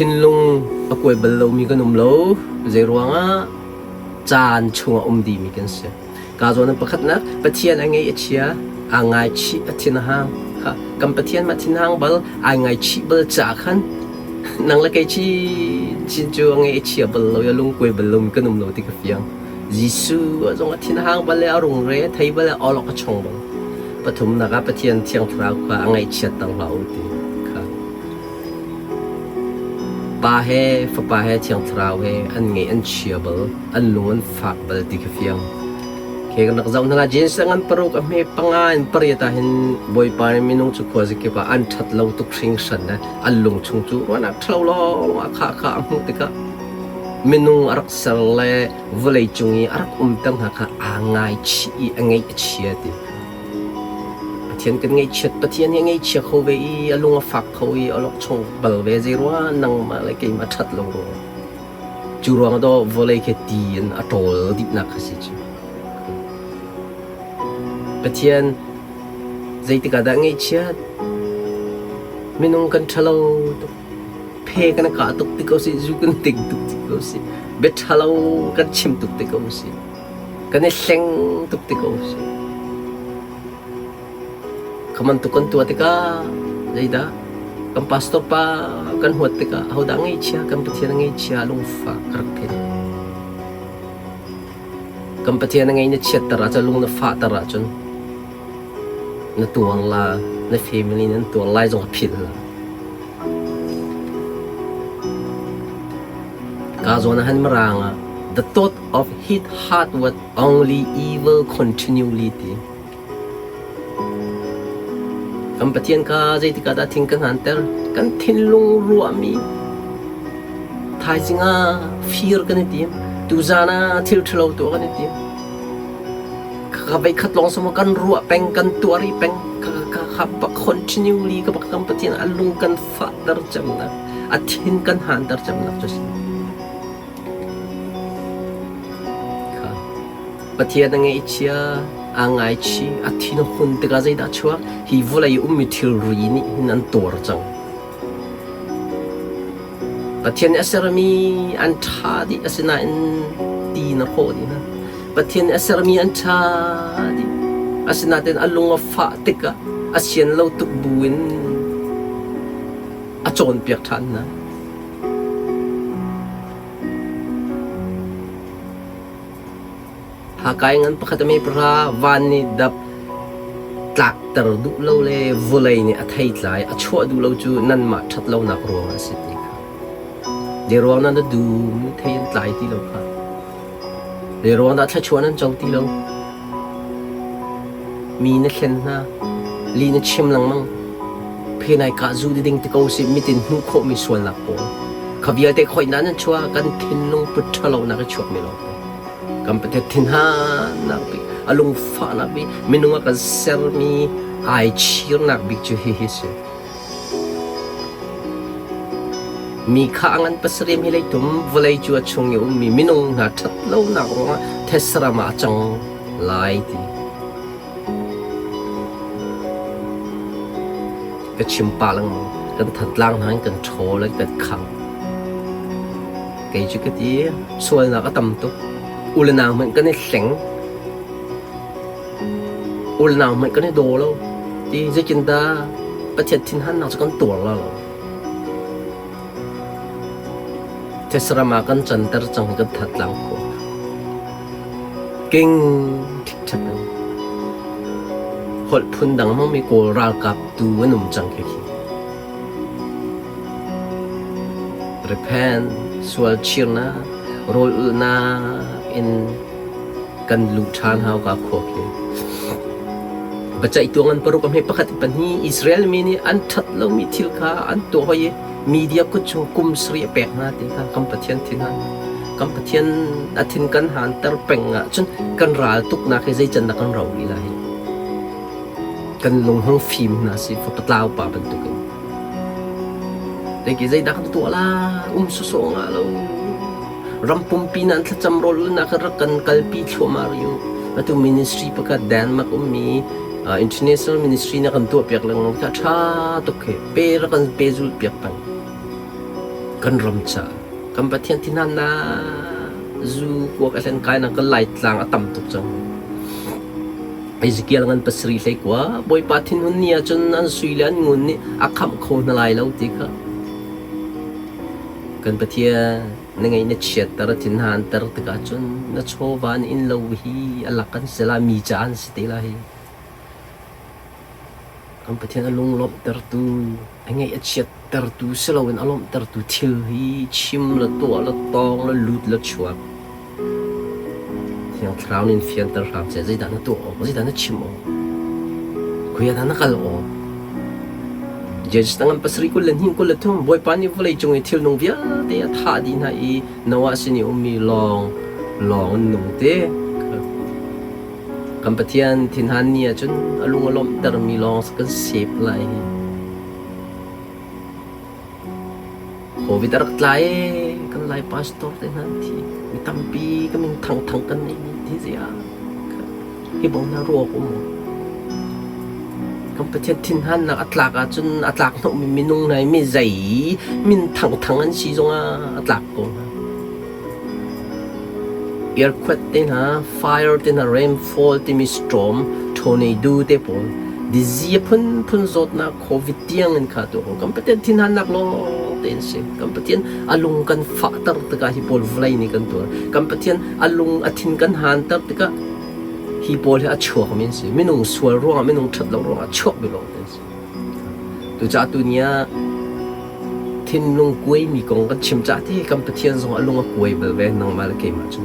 Thinlung a kuai bal lomi kan um lo. Zeiruangah caan chungah um dihmi kan si. Ka zawn pakhatnak Pathian a ngei a chia, aa ngaichih a thin a hang. Kha kan Pathian mah thinhang bal, ai ngaichih bal ca khan nang le kei chin chin cu a ngei a chia bal lo i a lungkuai bal lomi kan um lo ti ka fiang. Jesuh zong a thinhang bal le a rungre a thei bal le awlok a chong bal. Pathumnak ah Pathian Thiang Thlarau kha a ngaihchiatter hlah u ti kha. Pa he Fapa he Thiang Thlarau he an ngeih an chia bal, an lung an fak bal ti kha fiang. Khi kan rak zoh hna la Genesis ngan paruk a hme panga in pariat ah hin Bawipa nih minung cu khua zakip ah an ṭhat lo tuk hringhran le an lung chung cu ruahnak ṭhalo lawng ah kha kha a hmuh tikah minung a rak ser le vawlei cung i a rak umter hna kha aa ngaichih i a ngeih a chia ti. Pathian kan ngaihchiat Pathian hi a ngaihchia kho ve i a lung a fak kho i a lawkchong bal ve zei ruangah nangmah le keimah ṭhat lo ruangah. Cu ruang ah dawh vawlei khi ti in a ṭawl dihnak kha si cu. Pathian zeitik ah dah ngaihchiat? Minung kan ṭhalo tuk. Phe kan kah tuk ti ko sih, zu kan ting tuk ti ko sih, bia ṭhalo kan chim tuk ti ko sih, kan i hleng tuk ti ko sih. Kha bantuk kan tuah tikah zeidah kan pastor pa kan huat tikah ahodah ngaihchia kan Pathian a ngaihchia lungfah ka rak phen. Kan Pathian a ngei na chiatter ahcun lung na fahter ahcun na tuar la, na family nan tuar lai zong a philh la. Ka zawn ah han mirang ah the thought of his heart was only evil continually ti. Kan Pathian kha zeitik ah dah thing kan hanter? Kan thinlung ruahmi thaizing ah fir kan i tim. Tuzan ah thil ṭhalo tuah kan i tim. Ka veikhat lawng sama kan ruah peng, kan tuah rih peng. Ka ka ka ka continually ka bak kan Pathian a lung kan fahter cemnak, a thin kan hanter cemnak cu si. Pathian a ngaihchia, aa ngaichih, a thin a hun tikah zeidah a chuak? Hi vawlei i ummi thilri nih hin an tuar cang. Pathian nih a sermi an ṭha dih, asinain ti na hrawh dih hna. Pathian nih a sermi an ṭha dih, asinain a lung a fah tikah a sian lo tuk buin a cawnpiak ṭhan hna. Hakai ngan pakhat a mei pahra van nih dap tlakter duh lo le vawlei nih a theitlai a chuah duh lo cu nanmah ṭhat lonak ruangah a si ti kha. Zei ruang dah na dum i thei an tlai ti lo kha. Zei ruang dah thluachuah nan co ti lo. Mi na hlen hna, li na chim lengmang. Phe nai kah zu ding ti ko si mitin hmuh khawhmi sualnak pawl. Kha vialte khoih na nan chuah kan thinlung put ṭhalonak i chuakmi lawng te. Kan Pathian thinhannak bik, a lungfahnak bik, minung a kan sermi ai chirnak bik cu hihi si. Mi kha a ngan pasarih mi leitum vawlei cu a chung i ummi minung hna ṭhat lonak ruangah thetse-ram ah a cang lai ti. Ka chim pah lengmang. Kan Thantlang hna in kan ṭhawl an kan khangh. Kei cu ka ti, sualnak a tam tuk. U le nau hmanh kan i hleng. U le nau hmanh kan i daw lo. Ti zeitindah Pathian thinhannak cu kan tuar la lo. Thetse-ram ah kan canter cang hi kan Thantlang khua. King ṭhikṭhek in holh phundang hmangmi Kawl ralkap tu an um cang khi khi. Repent, sual chirnak, rawl ulhnak in kan luh ṭhan hau ka khua khi. Biaceihtu ngan paruk a hme pakhat i pahnih Israel mi nih an ṭhat lomi thil kha an tuah hoi i media kut chung kum sarih a pek hna ti kha kan Pathian thin han kan Pathian a thin kan hanter peng ahcun kan ral tuknak hi zeican dah kan ro rih lai kan lung hung fim hna si fapatlau pa bantukin Teki zeidah kan tuah la um sawsawh nga lo ram pumpi nan thlacam rawl ulnak rak kan kalpi thluahmah rih u atu ministry pakhat Denmark ummi international ministry na kan tuah piak lengmang kha tha tuk khi pe rak kan pe zul piak peng. Kan ram caah kan Pathian thinhannak zu kuak a hlen kainak kan Laitlang a tam tuk cang. Ezekiel ngan pasarih hlei kua Bawipa thinhun ni ahcun an sui le an ngun nih a khamh kho hna lai lo ti kha kan Pathian na ngaih na chiatter thinhanter tikah cun na chawva na innlo hi a lak an si lai mi ca an si te lai. Kan Pathian a lunglawmhtertu, a ngaih a chiattertu si loin a lawmhtertu thil hi chim le tuah le tawng le lut le chuak. Thiang Thlarau nih in fianter hram seh. Zeidah na tuah awk? Zeidah na chim awk? Khoi ah dah na kal awk? Judges tangam pasarih 22 23 Bawipa nih vawlei cung i thilnung vialte a thah dih hna i Noah sin i ummi lawng lawng an nung te. Kan Pathian thinhan ni ahcun a lung a lawmhtermi lawng kan sep lai hi. Covid a rak tla ee, kan Lai pastor te hna an thi. Mi tampi ka min thangthang kan neihmi thi ziah. Hi bong hna ruak um maw? Kan Pathian thinhannak a tlak ahcun a tlak hnawhmi minung hna hi mi zei min thangthang an si zongah a tlak ko hna. Earthquake te hna, fire te hna, rainfall timi storm, tornado te pawl, disease a phunphun zawtnak COVID tiang in kha tu kan Pathian thinhannak lawng te an si. Kan Pathian a lung kan fahter tikah hi pawl vawlei nih kan tuar. Kan Pathian a lung a thin kan hanter tikah hi pawl hi a chuakmi an si. Minung sual ruangah, minung ṭhat lo ruangah a chuakmi lawng te an si. Tucaah tuni ah thinlung kuaimi kong kan chim cah ti kan Pathian zong a lung a kuai bal ve nangmah le keimah cu.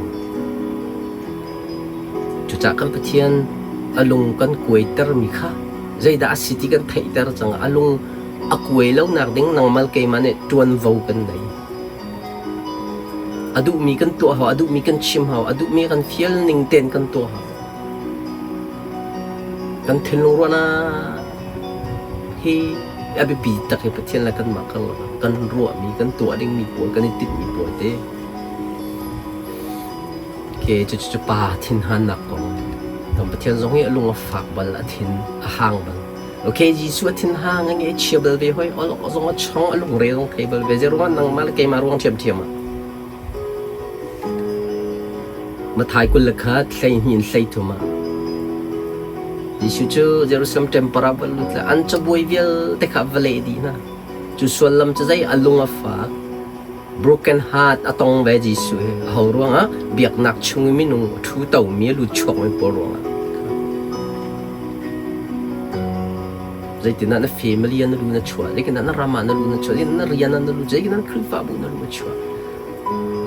Cucaah kan Pathian a lung kan kuaitermi kha zeidah a si ti kan theihter cang. A lung a kuai lonak ding nangmah le keimah nih ṭuanvo kan nei. A duhmi kan tuah hau, a duhmi kan chim hau, a duhmi kan fial ning tein kan tuah hau. Kan thinlung ruahnak hi a biapi tak hi Pathian le kanmah karlak ah kan ruahmi, kan tuah dingmi pawl, kan i tinhmi pawl te. Okay, cucu cu pa thinhannak kong. Kan Pathian zong hi a lung a fak bal, a thin a hang bal. Okay, Jesuh a thinhang a nge chia bal ve hoi, awlok zong a chong, a lungre zong thei bal ve. Zeiruangah nangmah le keimah ruang ṭhiamṭhiam ah. Matthai 21 12 in 13 ah Jesuh cu Jerusalem temple ah va lut le an cabuai vialte kha va leh dih hna. Cu suallam cu zei a lung a fak. Broken heart a tong ve Jesuh hi. Aho ruangah biaknak chung i minung a ṭhu tomi a lut chuakmi pawl ruangah. Zeitindah na family ah na lu na chuah, zeitindah na ram ah na lu na chuah, zeitindah na rian ah na lu, zeitindah na Khrihfabu na lu na chuah.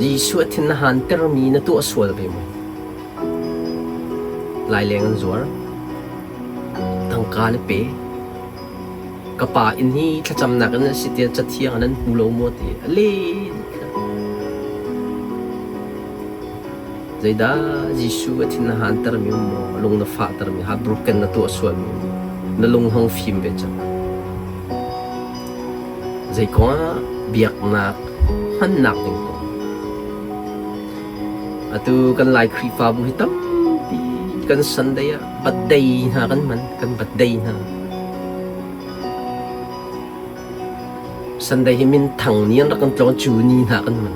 Jesuh a thin na hantermi na tuah sual ve maw? Laileng an zuar. Tangka le pe. Ka pa inn hi thlacamnak in a si tiah cathiang ah nan hmu lo maw ti a le Zeidah Jesuh a thin na hantermi um maw? A lung na fahtermi, heartbroken na tuah sualmi um maw? Na lung hong fim ve cang. Zei kongah biaknak hmannak ding kong. Atu kan Lai Khrihfabu hi tampi kan Sunday ah birthday hna kan hman, kan birthday hna. Sunday hi minthang ni an rak kan tlawng cu ni hna kan hman.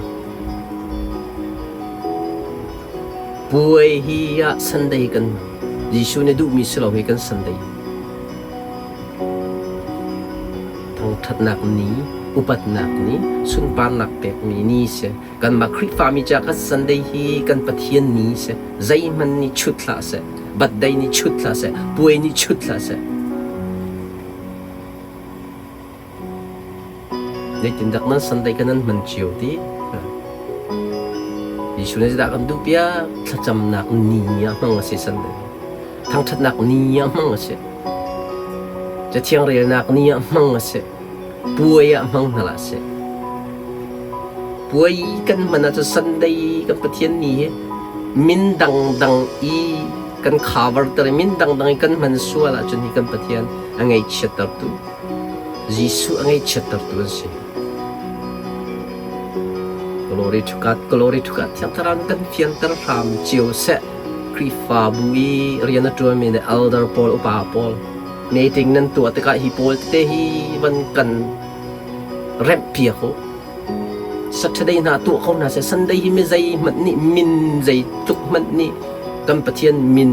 Puai hi ah Sunday kan hman. Jesuh nih duhmi si lo hi kan Sunday. Thangṭhatnak ni, upatnak ni, sunparnak pekmi ni si. Kanmah Khrihfami ca kan Sunday hi kan Pathian ni si. Zeihmanh nih chut hlah seh. Birthday nih chut hlah seh. Puai nih chut hlah seh. Zeitindah nan Sunday kha nan hman cio ti? Jesuh nih zeidah kan duhpiak? Thlacamnak ni ah hmang a si Sunday. Thangṭhatnak ni ah hmang a si. Cathiang relnak ni ah hmang a si. Puai ah hmang hna hlah seh. Puai kan hman ahcun Sunday kan Pathian ni hi min dangdang i kan cover ter i min dangdang i kan hman sual ahcun hi kan Pathian a ngaihchiattertu Jesuh a ngaihchiattertu an si. Glory to God, glory to God. Thiang Thlarau nih kan fianter hram cio seh. Khrihfabu i rian a ṭuanmi le elder pawl, upa pawl meeting nan tuah tikah hi pawl tete hi van kan remhpiak u. Saturday hna tuah kho hna seh. Sunday hi mi zei hmanh nih min zei tluk hmanh nih kan Pathian min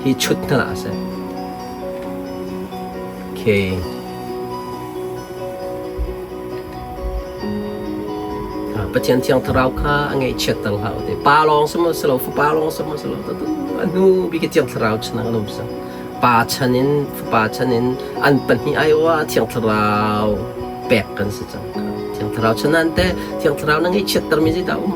hi chut hna hlah seh. Okay. Pathian Thiang Thlarau kha a ngaihchiatter hlah u ti. Pa lawng si maw si lo, Fapa lawng si maw si lo, a hnu bik i Thiang Thlarau chan ah kan um cang. Pa chan in, Fapa chan in an pahnih aiawh ah Thiang Thlarau pek kan si cang. Thiang Thlarau chan ah teh Thiang Thlarau na ngaihchiattermi zeidah a um?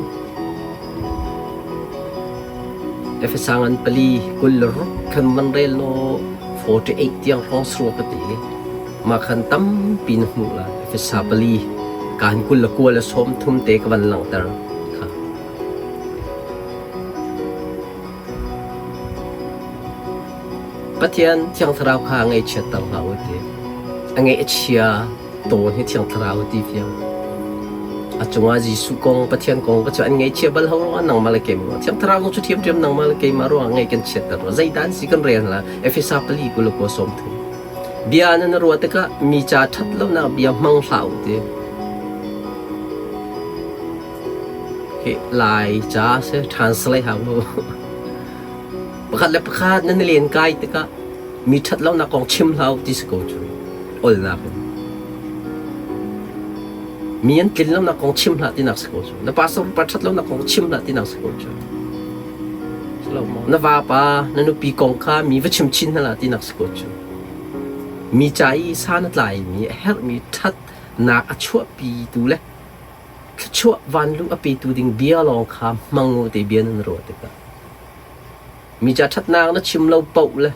Efesa ngan pali 26 khan man rel law 48 tiang hrawng surua ka ti. Mah khan tampi na hmuh lai. Efesa pali kaan 29 le 30 te ka van langhter kha. Pathian Thiang Thlarau kha ngaihchiatter hlah u ti. A ngaih a chia tawn hi Thiang Thlarau ti fiang. A cungah Jesuh kong, Pathian kong ka cu an ngaihchia bal ho ruangah nangmah le keimah ruangah Thiang Thlarau kong cu ṭhiamṭhiam nangmah le keimah ruangah ngaih kan chiatter rua. Zeidah an si kan rel hna. Efesa pali 29 30. Bia nan ruah tikah mi ca ṭhat lonak bia hmang hlah u ti. Hi Lai ca si translate hau mu. Pakhat le pakhat nan i lenkai tikah mi ṭhat lonak kong chim hlah u ti si ko cu. Olnak in. Mi an tlin lonak kong chim hlah tinak si ko cu. Na pastor pa ṭhat lonak kong chim hlah tinak si ko cu. Na vapa, na nupi kong kha mi va chim chin hlah tinak si ko cu. Mi ca i san a tlaimi, a herhmi ṭhatnak a chuahpitu le thluachuah vanluh a petu ding bia lawng kha hmang u ti bia nan ruah tikah mi ca ṭhatnak na chim lo paoh le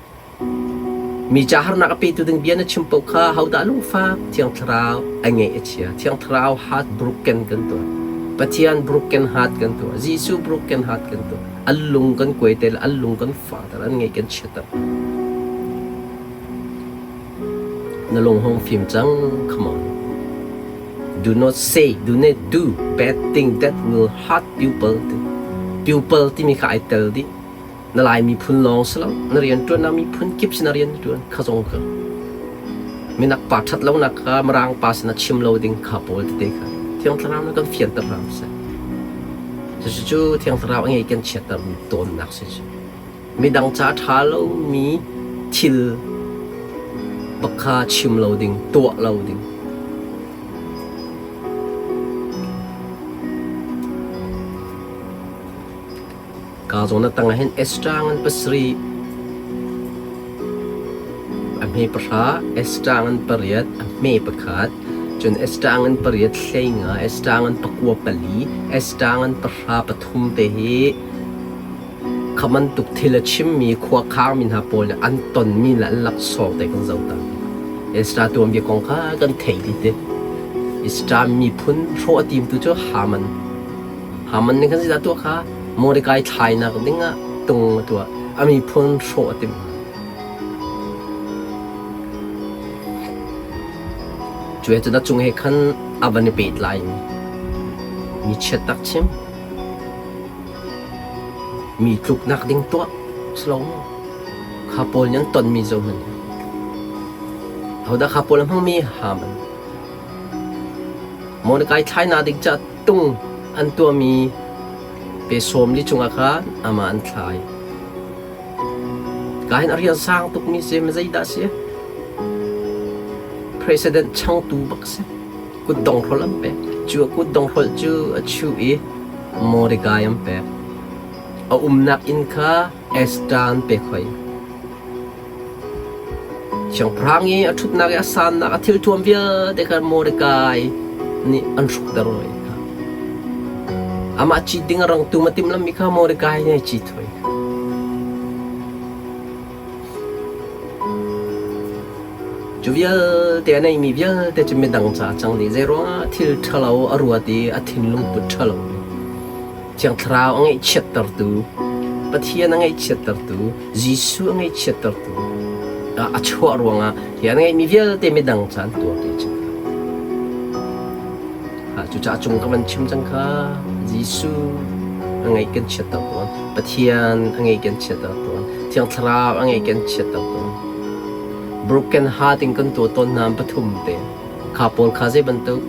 mi ca harnak a petu ding bia na chim paoh kha hodah lungfak Thiang Thlarau a ngeih a chia Thiang Thlarau heart broken kan tuah Pathian broken heart kan tuah Jesuh broken heart kan tuah an lung kan kuai te le an lung kan fahter an ngeih kan chiatter Na lung hung fim cang come on Do not say, do not do bad thing that will hurt people. People timi kha ai tel dih. Na Lai miphun lawng si lo, na rianṭuannak miphun kip sin na rian na ṭuan kha zong kha. Minak pa ṭhat lonak kha Mirang pa sin ah chim lo ding kha pawl tete kha Thiang Thlarau nih kan fianter hram seh. Cucu Thiang Thlarau a ngei kan chiatter tawnnak si cu. Midang ca ṭha lomi thil bak kha chim lo ding, tuah lo ding. Ka zawn na tang ah hin Esther ngan pasarih, a hme pahra, Esther ngan pariat, a hme pakhat, cun Esther ngan pariat hleinga, Esther ngan pakua pali, Esther ngan pahra pathum te hi Kha bantuk thil a chimmi khuakhangmi hna pawl nih an tonmi le an laksawng te kan zoh ta. Ezra tuanbia kong kha kan theih dih ti. Ezra miphun hrawh a timtu cu Haman. Haman nih khan zeidah tuah kha Mordecai thlainak dingah tung a tuah. A miphun hrawh a timh. Cu he cun a cung he khan a van i pehtlai mi mi chiat tak chim. Mi tluknak ding tuah si lo maw? Kha pawl nih an tonmi zohhmanh. Ahodah kha pawl a hmangmi? Haman. Mordecai thlainak ding caah tung an tuahmi pe sawm li cungah khan amah an thlai. Ka hin a rian sang tukmi si, zeidah si? President changtu bak si. Kutdonghrolh an pek. Cu a kutdonghrolh cu a chuh i Mordecai an pek. A umnak inn kha Esther an pek hoi. Siangpahrang i a ṭhutnak i a sannak a thilthuam vialte kha Mordecai nih an hrukter hoi. Amah cit ding a rangtum a timhlammi kha Mordecai nih a cit hoi. Cu vialte a neimi vialte cu midang ca cang dih. Zeiruangah thil ṭhalo a ruat i a thinlung put ṭhalo Thiang Thlarau a ngaihchiattertu, Pathian a ngaihchiattertu, Jesuh a ngaihchiattertu a chuah ruangah hi a ngeihmi vialte midang ca an tuar ti cang. Cucaah cung ka van chim cang kha Jesuh a ngaih kan chiatter tawn, Pathian a ngaih kan chiatter tawn, Thiang Thlarau a ngaih kan chiatter tawn. Broken heart in kan tuah tawn hna pathum te. Kha pawl kha zei bantuk?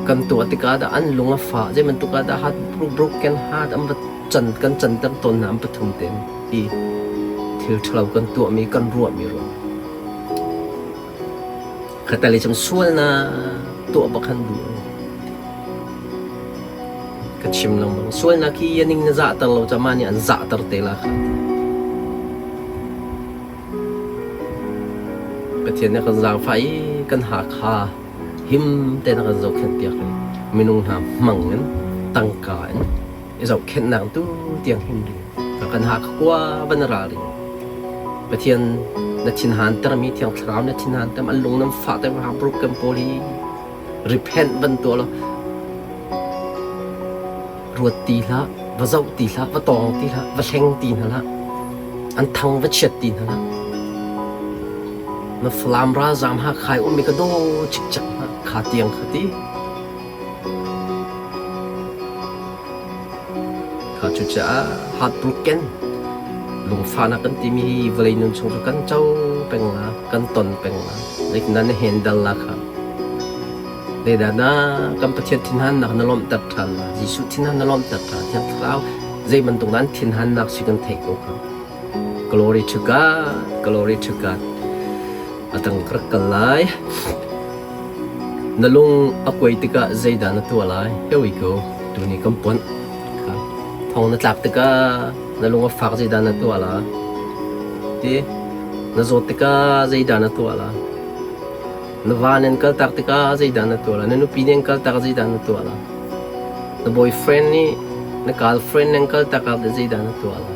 Kan tuah tikah dah an lung a fah, zei bantuk ah dah heart broken heart an va can kan canter tawn hna an pathum tein hi thil ṭhalo kan tuahmi kan ruahmi ruang. Khatali cun sualnak tuah bak han duh. Ka chim lengmang. Sualnak hi ning na zahter lo ca mah nih an zahter te la kha. Pathian nih kan zaangfah i kan Hakha him tein a kan zohkhenh piak i minung hna hmang in tangka in i zohkhenhnak tu tiang him ding kan Hakha khua van ra ding. Pathian na thinhan termi Thiang Thlarau na thinhan ter an lung nan fah ter ha broken pawl hi repent van tuah law ruat ti hlah, va zoh ti hlah, va tawng ti hlah, va hleng ti hna hlah, an thang va chiat ti hna hlah. Na Falam ralzaam Hakha i ummi ka daw cikcek hna, kha tiang kha ti. Kha cucaah heartbroken lungfahnak kan timi hi vawlei nun chung cu kan co peng la, kan ton peng la. Zeitindah na handle la kha. Zeidah na kan Pathian thinhannak na lawmhter ṭhan la, Jesuh thinhan na lawmhter ṭhan, Thiang Thlarau zei bantuk dah an thinhannak si kan theih ko kha. Glory to God, glory to God. A tang ka rak kal lai. Na lung a kuai tikah zeidah na tuah lai? Here we go. Tuni kan ponh. Thong na tlak tikah na lung a fak zeidah na tuah la? Ti na zawt tikah zeidah na tuah la? Na va nan kaltak tikah zeidah na tuah la? Na nupi nih an kaltak zeidah na tuah la? Na boyfriend nih na girlfriend nan kaltak ah zeidah na tuah la?